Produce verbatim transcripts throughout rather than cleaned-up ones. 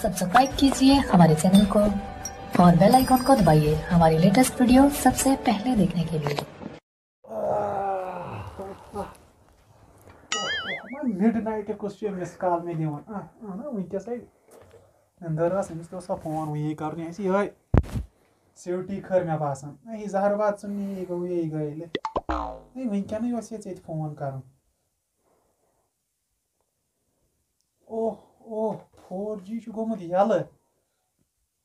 Subscribe कीजिए हमारे channel को और बेल आइकन को दबाइए हमारी लेटेस्ट वीडियो सबसे पहले देखने के लिए। مِڈ نایٹہِ کُس چھُ مِس کال مےٚ دِوان؟ آ، اہن حظ، وٕنکیٚس ہے نِندٕر ٲس، أمِس تہِ اوس سا فون وٕنی کَرُن، یہِ آسہِ یِہوٚے سیوٹی خٲر مےٚ باسان۔ اے، یہِ زہر باد ژٕ نی، یہِ گوٚو یہِ گٔیلہِ۔ ہے، وٕنکیٚنٕے اوس یہِ ژےٚ تہِ فون کَرُن۔ اوہ، اوہ، فور جی چھُ گوٚمُت یَلہٕ۔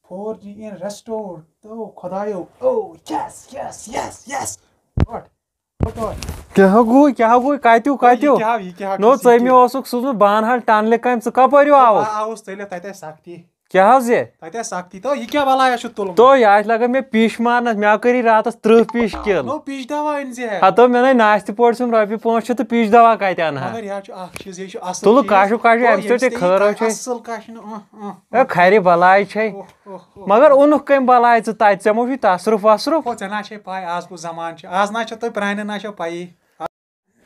فور جی اِن ریسٹورڈ۔ تو خۄدایو، او، یس، یس، یس، یس۔ پھٹ، پھٹ۔ کیٛاہ گوٚو؟ کیٛاہ گوٚو؟ کَتیُک؟ کَتیُک؟ کیٛاہ، یہِ کیٛاہ نو، قٕصہٕ ژٔمۍ چھُ؟ اوسُکھ سوٗزمُت بانہٕ ہَل ٹنلہِ کامہِ، ژٕ کَپٲرۍ ہیوٗ آوُکھ؟ آ، آوُس تیٚلہِ، تَتہِ آسہِ سختی۔ کیٛاہ حظ یہِ؟ تَتہِ آسہِ سختی۔ تو یہِ کیٛاہ بَلایا چھُ تُلمُت؟ تو یہِ آسہِ لگان مےٚ پیٖش مارنَس، مےٚ کٔری راتَس تٕرٛہ پیٖش کِل۔ نو، پیٖش دوا أنۍ زِ ہے۔ ہَتو مےٚ نَے ناستہِ پورِ سُم رۄپیہِ پانٛژھ شیٚتھ تہٕ پیٖش دوا کَتہِ اَنہٕ ہا؟ مگر یہِ حظ چھُ اکھ چیٖز، یہِ چھُ اَصٕل تُلہٕ چیٖز۔ کاشُک کاشُک، تو اَمہِ سۭتۍ ییٚمہِ تہِ خٲرو چھُ۔ اَصٕل کاشُک، اۭں، اۭں، اۭں۔ ہے، خرِ بلاے چھے۔ اوہ، اوہ، اوہ۔ مگر اوٚنُکھ کٔمۍ بلاے ژٕ تَتہِ؟ ژےٚ ما چھُے تصرُف وصرُف؟ ہو، ژےٚ نہ چھے پاے آز کُس زمانہٕ چھُ، آز نہ چھِ تُہۍ پرٛانٮ۪ن نہ چھو پَیی۔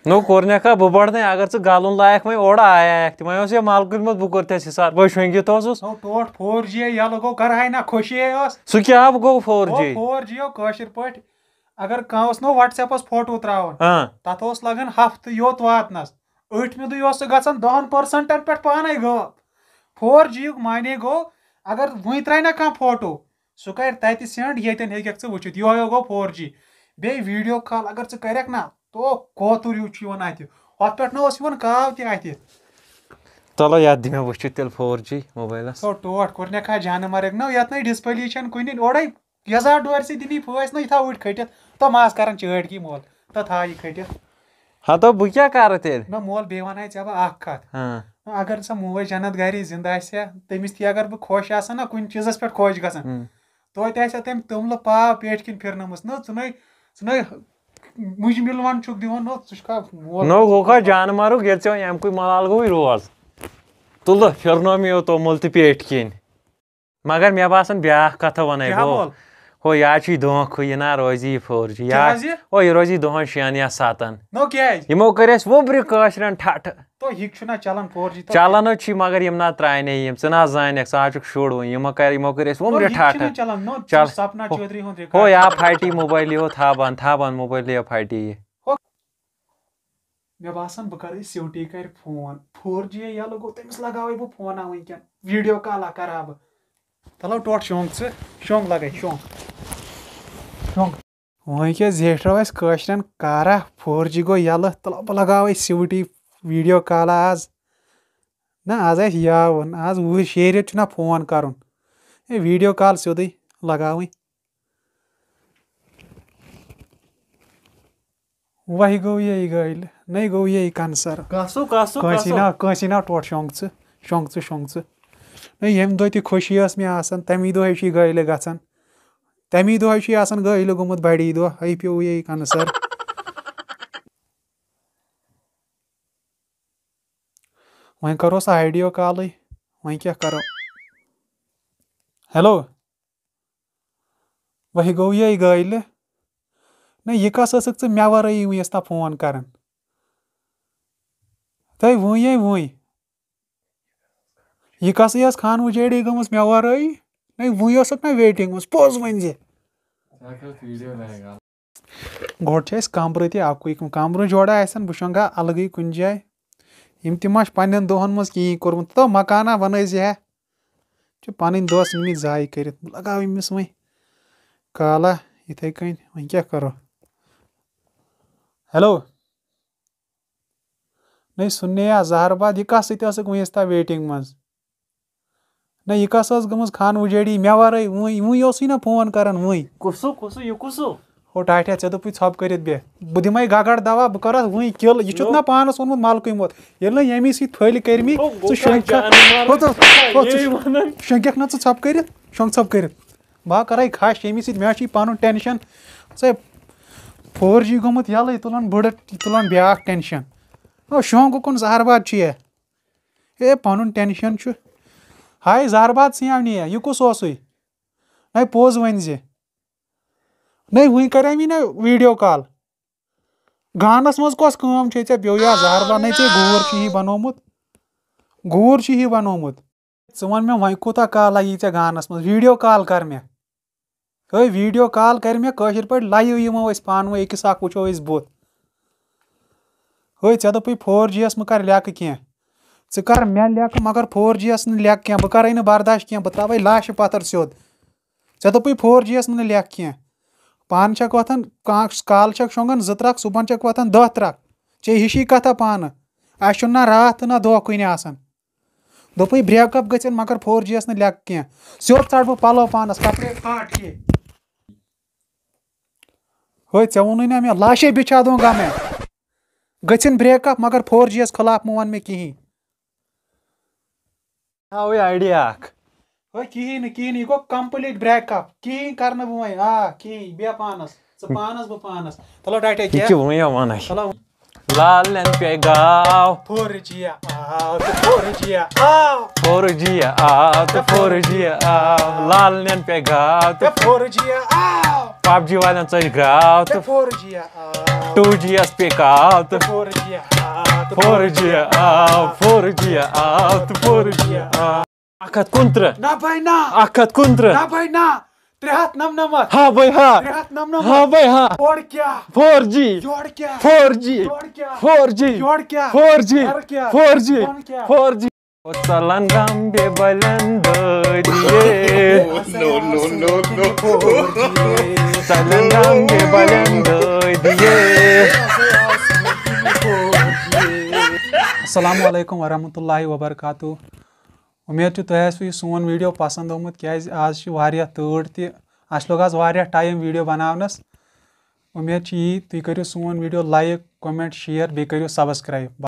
نو، کوٚر نکھا بہٕ بڑنے، اگر ژٕ گلُن لایق وۄنۍ اورٕ آیاکھ تہِ، وۄنۍ اوس یہِ مل کُنمُت، بہٕ کوٚر تیٚلہِ حساب، بہٕ شۄنٛگِتھ اوسُس۔ نو، ٹوٹھ فور جی یَلہٕ گوٚو، گرٕ ہاے نہ خوشی اوس۔ سُہ کیٛاہ گوٚو فور جی؟ فور جی یو کٲشِر پٲٹھۍ، اگر کانٛہہ اوس نو وٹس ایپس فوٹو ترٛاوان، ہاں۔ تَتھ اوس لگان ہفتہٕ یوت واتنس۔ ٲٹھمہِ دۄہہِ اوس سُہ گژھان دَہن پٔرسنٹن پٮ۪ٹھ پانے غٲب۔ فور جی یُک معنی گوٚو، اگر وُنہِ ترٛایہِ نہ کانٛہہ فوٹو، سُہ کرِ تتہِ سینڈ، ییٚتٮ۪ن ہیٚککھ ژٕ وٕچھِتھ۔ یِہوٚے گوٚو فور جی۔ بیٚیہِ ویڈیو کال اگر ژٕ کرکھ نہ، تو کوتُر ہیوٗ چھُ یِوان اتہِ۔ ہۄتھ پٮ۪ٹھ نہ اوس یِوان کاو تہِ اتہِ۔ چلو، یتھ دِ مےٚ وٕچھِتھ تیٚلہِ فور جی موبایلس۔ تو ٹوٹھ کوٚر نہ کھا جانہٕ مرگ نہ، یتھ نَے ڈسپلے چھَنہٕ کُنہِ۔ اورے یزار ڈورِ سۭتۍ دِنی پھٲسۍ نہ، یہِ تھاو أڑۍ کھٔٹِتھ۔ تو ما آس کران چٲٹۍ کی مول، تو تھاو یہِ کھٔٹِتھ۔ ہتو، بہٕ کیٛاہ کرٕ تیٚلہِ؟ نہ مول، بیٚیہِ وَنہٕ ہا ژےٚ بہٕ اکھ کَتھ۔ ہاں۔ اگر سۄ موج جنت گری زندٕ آسہِ ہا، تٔمِس تہِ اگر بہٕ خۄش آسہٕ ہا نہ کُنہِ چیٖزس پٮ۪ٹھ خۄش گژھان، ہم۔ توتہِ آسہِ ہا تٔمۍ توٚملہٕ پاو پیٹہِ کِنۍ پھِرنٲومٕژ۔ نہ، ژٕ نَے، ژٕ نَے مُجہِ مِل وَن چھُکھ دِوان، نہ، ژٕ چھُکھا مول۔ نو، گوٚو کھا جانہٕ مرگ، ییٚلہِ ژےٚ وۄنۍ اَمہِ کُے ملال گوٚوٕے روز۔ تُلہٕ پھِرنوو مےٚ یہِ توٚمُل تہِ پیٹہِ کِنۍ۔ مگر مےٚ باسان بیٛاکھ کتھا وَنَے کیٛاہ بہٕ۔ مول؟ ہو، یہِ حظ چھُے دھونٛکھٕ، یہِ نہ روزِ یہِ فور جی۔ کیٛاہ حظ یہِ؟ ہو، یہِ روزِ دۄہن شٮ۪ن یا ستن۔ نو کیٛازِ؟ یِمو کٔرۍ اَسہِ وُمبرِ کٲشرٮ۪ن ٹھٹھٕ۔ تو یہِ چھُنہ چلان فور جی تو۔ چلان حظ چھُے، مگر یِم نہ ترٛاینَے یِم، ژٕ نہ حظ زانکھ، ژٕ حظ چھُکھ شُر وۄنۍ، یِمو کَرِ، یِمو کٔرۍ اَسہِ نو، وُمبرِ یہِ تہِ چھُنہ ٹھٹھٕ۔ چلان۔ نو، چل۔ سپنا چودھری ہُنٛد ہو، ریکارڈ یا چھُ چلان۔ پھٹی موبایل، یہِ ہو تھاو بنٛد، تھاو بنٛد موبایل، یہِ پھٹی یہِ۔ مےٚ باسان بہٕ کرٕ أسۍ سیوٹی کرِ فون۔ فور جی یَلہٕ گوٚو، تٔمِس لگاوے بہٕ فون وٕنکیٚن، ویڈیو کالا کرٕ ہا بہٕ۔ تلو ٹوٹھ شۄنٛگ ژٕ، شۄنٛگ لگے، شۄنٛگ۔ شۄنٛگ۔ وۄنۍ کیٛاہ زیٹھرو اَسہِ کٲشرٮ۪ن کارا، فور جی گوٚو یَلہٕ، تلو بہٕ لگاوے سیوٹی ویڈیو کالا آز۔ نہ، آز آسہِ یاوُن، آز وُہٕرۍ شیٚیہِ رٮ۪تۍ چھُنہ فون کرُن۔ ہے، ویڈیو کال سیوٚدُے لگاوٕنۍ۔ وہی گوٚو یے گٲلۍ، نَے گوٚو یے کنسر۔ کسو، کسو، کٲنٛسی کسو۔ نا، کٲنٛسی نا ٹوٹھ شۄنٛگ ژٕ، شۄنٛگ ژٕ، شۄنٛگ ژٕ۔ نَے، ییٚمہِ دۄہ تہِ خوشی ٲس مےٚ آسان، تَمی دۄہے چھُ یہِ گٲلہِ گژھان۔ تَمی دۄہے چھُ یہِ آسان گٲلہِ گوٚمُت بڑی دۄہ، ہے پیوٚو یے کنسر۔ وۄنۍ کرو سا آڈیو کالٕے، وۄنۍ کیٛاہ کرو؟ ہیلو۔ وہی گوٚو یے گٲلہِ۔ نہ، یہِ کس ٲسٕکھ ژٕ مےٚ ورٲیی وٕنیُس تام فون کران؟ تۄہہِ وٕنۍ یے وٕنۍ۔ یہِ کسٕے ٲس خانہٕ وُجیڑی گٔمٕژ مےٚ ورٲیی؟ نہ، وٕنۍ ٲسٕکھ نہ ویٹنگ منٛز، پوٚز ؤنۍ زِ۔ گۄڈٕ چھِ اَسہِ کمرٕ تہِ اَکُے، کمرٕ جوڑا آسن، بہٕ شۄنٛگہٕ ہا الگٕے کُنہِ جایہِ۔ یِم تہِ ما چھِ پننٮ۪ن دۄہن منٛز کِہیٖنۍ کوٚرمُت، تو مکانا بنٲے زِ ہے۔ چھِ پنٕنۍ دۄہ ژھٕنمٕتۍ ضایع کٔرِتھ، بہٕ لگاوٕ أمِس وۄنۍ کالا یِتھَے کٔنۍ، وۄنۍ کیٛاہ کرو؟ ہیلو۔ نَے سُننے یا زہر باد، یہِ کَس سۭتۍ ٲسٕکھ وٕنیُس تام ویٹنگ منٛز؟ نہ، یہِ کس ٲس گٔمٕژ خانہٕ وُجیڑی مےٚ ورٲے؟ وٕنۍ، وٕنۍ اوسُے نہ فون کران وٕنۍ۔ کُسُ، کُسُ، یہِ کُسُ؟ ہو ٹاٹھیا، ژےٚ دوٚپُے ژھۄپہٕ کٔرِتھ بیٚہہ۔ بہٕ دِمے گگڑ دوا، بہٕ کرٕ اتھ وٕنۍ کِل۔ یہِ چھُتھ نہ پانس ووٚنمُت ملکُے موت۔ ییٚلہِ نہ ییٚمی سۭتۍ پھٔلۍ کٔرمٕتۍ، ژٕ شۄنٛگ کھا۔ ہو، ژٕ، ہو، ژٕ شۄنٛگکھ نہ ژٕ ژھۄپہٕ کٔرِتھ، شۄنٛگ ژھۄپہٕ کٔرِتھ۔ بہٕ ہا کرے کھش ییٚمی سۭتۍ، مےٚ چھُے پنُن ٹینشن۔ ژےٚ فور جی گوٚمُت یلہٕ، یہِ تُلان بٔڑ، یہِ تُلان بیاکھ ٹینشن۔ ہو، شۄنٛگ کُن زہر باد چھُ یہِ۔ ہے، پنُن ٹینشن چھُ۔ ہاے زہر باد سیاونیا، یہِ کُس اوسُے؟ نَے پوٚز ؤنۍ زِ۔ نَے وٕنۍ کَرے مےٚ نہ ویٖڈیو کال۔ گانَس منٛز کۄس کٲم چھے ژےٚ پیوٚو یا زہر باد؟ نَے ژےٚ گوٗر چھُ یہِ بنومُت۔ گوٗر چھُ یہِ بنومُت۔ ژٕ وَن مےٚ، وۄنۍ کوٗتاہ کال لَگی ژےٚ گانَس منٛز؟ ویٖڈیو کال کَر مےٚ۔ ہے، ویٖڈیو کال کَر مےٚ، کٲشِر پٲٹھۍ live یِمو أسۍ پانہٕ ؤنۍ، أکِس اَکھ وٕچھو أسۍ بُتھ۔ ہے، ژےٚ دوٚپُے فور جی یَس مہٕ کَر لیکہٕ کینٛہہ۔ ژٕ کَر مےٚ لیکہٕ، مگر فور جی یَس نہٕ لیکہٕ کینٛہہ، بہٕ کَرَے نہٕ برداش کینٛہہ، بہٕ ترٛاوَے لاشہِ پَتھر سیوٚد۔ ژےٚ دوٚپُے فور جی یَس نہٕ لیکھ کینٛہہ۔ پانہٕ چھَکھ وۄتھان، کانٛہہ کالہٕ چھَکھ شۄنٛگان زٕ ترٛکھ، صُبحَن چھَکھ وۄتھان دَہ ترٛکھ۔ ژےٚ ہِشی کَتھا پانہٕ۔ اَسہِ چھُنہٕ نہ راتھ تہٕ نہ دۄہ کُنہِ آسان۔ دوٚپُے break up گٔژھِنۍ، مگر فور جی یَس نہٕ لیکھ کینٛہہ۔ سیوٚد ژَٹہٕ بہٕ پَلو پانَس، کَپڑے پھاٹ یہِ۔ ہے، ژےٚ ووٚنُے نہ مےٚ، لاشے بِچھا دوں گا میں۔ گٔژھِنۍ break up، مگر فور جی یَس خلاف مہٕ وَن مےٚ کِہیٖنۍ۔ ہاوٕے idea اکھ۔ ہے، کِہیٖنۍ نہٕ، کِہیٖنۍ نہٕ، یہِ گوٚو complete break up، کِہیٖنۍ کرنہٕ بہٕ وۄنۍ، آ، کِہیٖنۍ، بیٚہہ پانس، ژٕ پانس، بہٕ پانس۔ چلو ٹاٹا، یہِ کیٛاہ؟ کیٛاہ وۄنۍ وَنان؟ چلو۔ لالنٮ۪ن پے گاو۔ فور جی آو تہٕ فور جی آو۔ فور جی آو تہٕ فور جی آو۔ لالنٮ۪ن پے گاو تہٕ تہٕ فور جی آو۔ پب جی والٮ۪ن ژٔج گراو تہٕ تہٕ فور جی آو۔ ٹوٗ جی یس پے گاو تہٕ تہٕ فور جی آو۔ فور جی آو، فور جی آو تہٕ فور جی آو۔ اکھ ہتھ کُنترٕہ۔ نہ بھائی نہ۔ اکھ ہتھ کُنترٕہ۔ نہ بھائی نہ۔ ترٛےٚ ہتھ نمنمتھ۔ ہاں بھائی ہاں۔ ترٛےٚ ہتھ نمنمتھ۔ ہاں بھائی ہاں۔ اورٕ کیٛاہ؟ فور جی۔ یورٕ کیٛاہ؟ فور جی۔ یورٕ کیٛاہ؟ فور جی۔ یورٕ کیٛاہ؟ فور جی۔ یورٕ کیٛاہ؟ فور جی۔ بۄن کیٛاہ؟ فور جی۔ ژلن گام بے بلن دٲدیے۔ No, no, no, no۔ ژلن گام بے بلن دٲدیے۔ السلام علیکم ورحمۃ اللہ وبرکاتہ۔ اُمید چھِ تۄہہِ آسِوٕ یہِ سون video پسنٛد آمُت، کیٛازِ آز چھِ واریاہ تۭر تہِ، اَسہِ لوٚگ آز واریاہ time video بناونَس۔ اُمید چھِ یی، تُہۍ کٔرِو سون video like، comment، share، بیٚیہِ کٔرِو subscribe۔